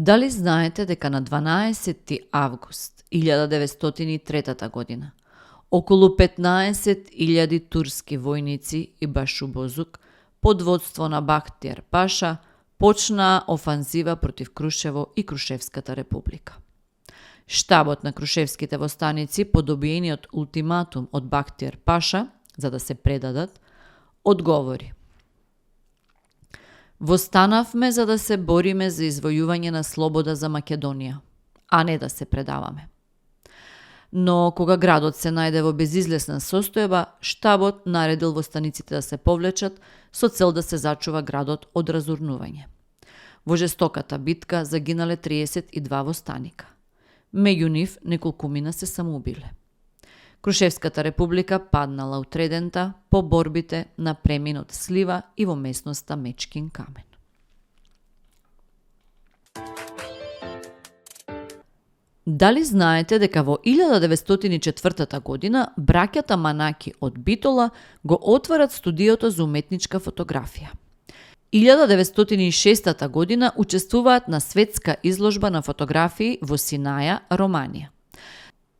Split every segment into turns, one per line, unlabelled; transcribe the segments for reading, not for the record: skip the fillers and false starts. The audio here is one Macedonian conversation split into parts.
Дали знаете дека на 12 август 1903 година околу 15.000 турски војници и башубозук под водство на Бахтијар Паша почнаа офанзива против Крушево и Крушевската република. Штабот на крушевските востаници по добиениот ултиматум од Бахтијар Паша за да се предадат, одговори: "Востанавме за да се бориме за извојување на слобода за Македонија, а не да се предаваме." Но кога градот се најде во безизлесна состојба, штабот наредил востаниците да се повлечат со цел да се зачува градот од разурнување. Во жестоката битка загинале 32 востаника. Меѓу нив неколкумина се самоубиле. Крушевската република паднала утредента по борбите на преминот Слива и во местноста Мечкин камен. Дали знаете дека во 1904 година браќата Манаки од Битола го отварат студиото за уметничка фотографија? 1906 година учествуваат на светска изложба на фотографии во Синаја, Романија.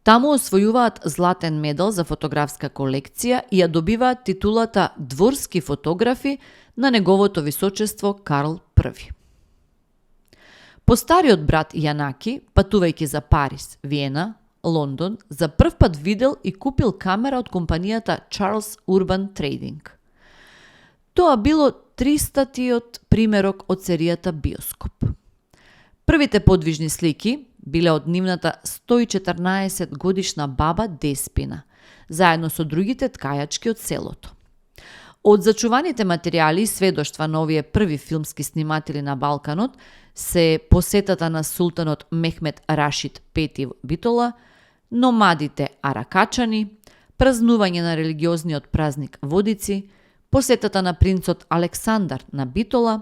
Таму освојуваат златен медал за фотографска колекција и ја добиваат титулата дворски фотографи на неговото височество Карл I. Постариот брат Јанаки, патувајќи за Париз, Виена, Лондон, за прв пат видел и купил камера од компанијата Charles Urban Trading. Тоа било 300-тиот примерок од серијата Биоскоп. Првите подвижни слики биле од нивната 114 годишна баба Деспина, заедно со другите ткајачки од селото. Од зачуваните материјали и сведоштва на овие први филмски сниматели на Балканот се посетата на султанот Мехмед Рашид V Битола, номадите Аракачани, празнување на религиозниот празник Водици, посетата на принцот Александар на Битола,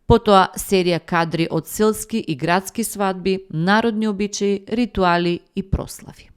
потоа серија кадри од селски и градски свадби, народни обичаи, ритуали и прослави.